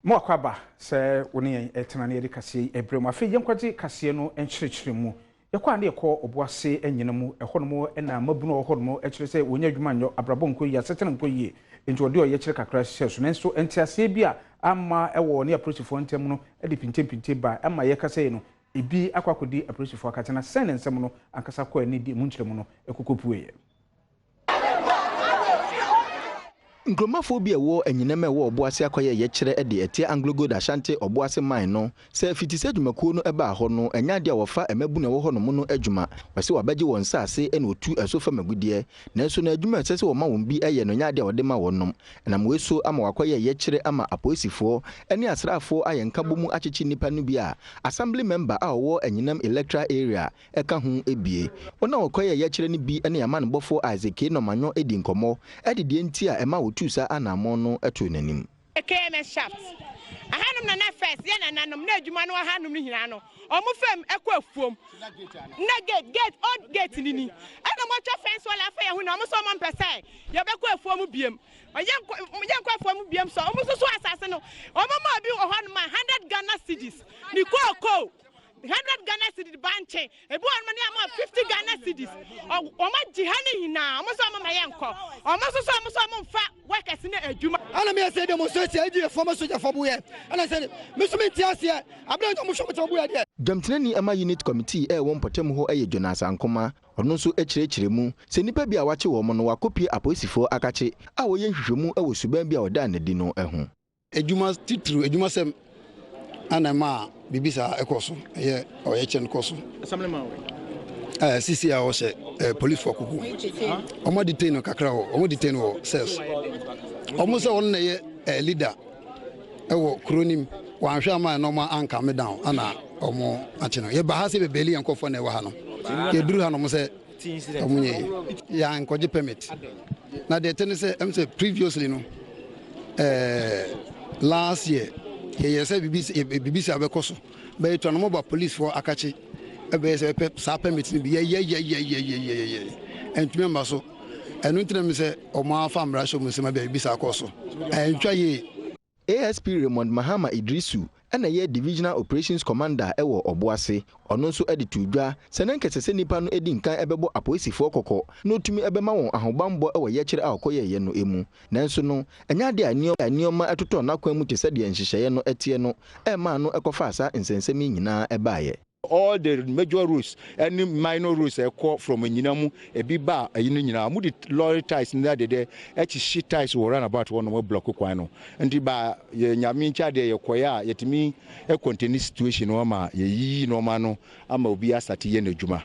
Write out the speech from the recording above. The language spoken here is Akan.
Mo akwaaba sɛ wo ne yɛn retena na yɛde kaseɛ yi rebrɛ mo. Afei yɛnkɔgye kaseɛ no nkyerɛkyerɛ mu. Yɛkɔ a na yɛkɔ Ɔboase anyina mu. Ɛhɔnom na mmabunu a wɔwɔ hɔnom kyerɛ sɛ wɔnnya adwuma nyɔ, abrabɔ nkɔ yie, asetena nkɔ yie. Enti wɔde ɔyɛkyerɛ kakra hyehyɛɛ so. Nanso nteaseɛ bi a amma wɔ wɔne apolisifoɔ ntam no de pinkyenpinkyen bae. Ama yɛrekasa yi no, ebi akɔ akɔdi apolisifoɔ akate. Na sɛn na nsɛm no ankasa kɔe ne deɛ emu nkyerɛmu no kɔkɔpueeɛ. Nkuromafoɔ bi a ɛwɔ anyinam a ɛwɔ Ɔboase akɔyɛ yɛkyerɛ de atia AngloGold Ashanti Ɔboase Mine no sɛ fiti sɛ adwumakuo no baa hɔ no ɛnyɛ adeɛ a wɔfa mmabunu a ɛwɔ hɔ nom no adwuma. Wɔse wɔabɛgye wɔn nsaase na wɔtu ɛso fam agudeɛ nanso no adwuma a ɛsɛ sɛ wɔma wɔn bi yɛ no ɛnyɛ adeɛ a wɔde ma wɔnom. Ɛnam wei so ama wɔakɔyɛ yɛkyerɛ ama apolisifoɔ ne asraafoɔ ayɛ nkabɔmu akyekye nnipa no bi a Assembly member a ɔwɔ Anyinam Electoral Area ka ho bie. Wɔn a wɔkɔyɛɛ yɛkyerɛ no bi ne amanebɔfoɔ Isaac K. Nɔmanyɔ dii nkɔmmɔ de deɛ nti a ɛma wɔtuu saa anammɔn no too n'anim. KMS shaft ahanom na na first yɛ nananom na adwuma no wɔ hanom no nyinaa no ɔmo fam ɛkɔ afuom na gate gate old gate no ni ɛna ɔmo atwa fence wall afa yɛn ho na ɔmo sɛ ɔmo mpɛ sɛ yɛbɛkɔ afuom biem yɛnkɔ yɛnkɔ afuom biem so ɔmo soso asase no ɔmo ma obi wɔ hɔ nom a hundred Ghana cedis ne kookoo 100 Ghana cedis bankye ebi wɔ nom ne ama 50 Ghana cedis wɔn agye ha ne nyinaa wɔn sɛ wɔn ma yɛ nkɔ wɔn nso sɛ wɔn sɛ wɔn mfa workers ne adwuma. Ɛna meyɛ sɛ demonstration ɛdi yɛ fam sogyafo bo yɛ ɛna sɛ me nso mente aseɛ abere nti ɔmo hwɛ ɔmo kyɛ ɔmo bo yɛ deɛ. Dwamtenani ɛma Unit Committee a ɛwɔ mpɔtam hɔ yɛ Jonas Ankomah. Ɔno nso kyerɛkyerɛ mu sɛ nnipa bi a wɔakye wɔn no wɔakɔpue apolisifoɔ akakye a wɔyɛ nhwehwɛmu wɔ suban bi a wɔdaa no adi no ho. Adwuma titiriw, adwumasɛm na ɛmaa biribi saa ɛkɔ so, ɛyɛ ɔyɛkyerɛ no kɔ so. Ɛɛ sisi a ɔhyɛ ɛɛ polisifo koko. Wɔn detain no kakra hɔ, wɔn detain no wɔ cells. Wɔn sɛ wɔn na ɛyɛ ɛɛ leader ɛwɔ kuro nim. Wɔanhwɛ ama nneɛma anka me down ana wɔn akye no. Yɛba ha sɛ bɛbɛli yɛn nkurɔfoɔ na ɛwɔ ha no. Yɛduru ha no wɔn sɛ Ɔmo nyɛ yie. Yɛankɔgye permit. Na deɛ ɛte ne sɛ ɛm sɛ previously no ɛɛ last year yɛyɛ sɛ bibi bibi sɛ abɛkɔ so bɛyɛ tura no mo ba police foɔ akakye ɛbɛyɛ sɛ ɛpɛ saa permit no bi yɛyɛyɛyɛyɛyɛyɛ ɛntumi amba so ɛno ntina mi sɛ ɔmo afa mmara hyɛ ɔmo nsam abia bibi saa kɔɔ so ɛntwa yie. ASP Raymond Mahama Iddrisu na ɛyɛ Divisional Operations Commander wɔ Ɔboase. Ɔno nso de too dwa sɛ na anka ɛsɛ sɛ nnipa no di nkan bɛbɔ apolisifoɔ kɔkɔ na ɔtumi bɛma wɔn ahobammɔ wɔ yɛkyerɛ a ɔkɔyɛeɛ no mu. Nanso no, ɛnyɛ adeɛ a nneɛma totɔɔ n'akwan mu te sɛ deɛ nhyehyɛeɛ no teɛ no ɛmaa no kɔfaa saa nsɛnsɛm yi nyinaa baeɛ. All the major roads ɛne minor roads ɛkɔ from anyina mu ebi ba ɛyi no nyinaa wɔn de lorry tyres ne adedɛ ɛkyehye tyres wɔ round about hɔ nom block kwan no nti ba yɛ nyame nkyɛ adeɛ yɛ kɔɛ a yɛtumi contain situation no ama yɛyiyi nneɛma no ama obi asate yɛ n'adwuma.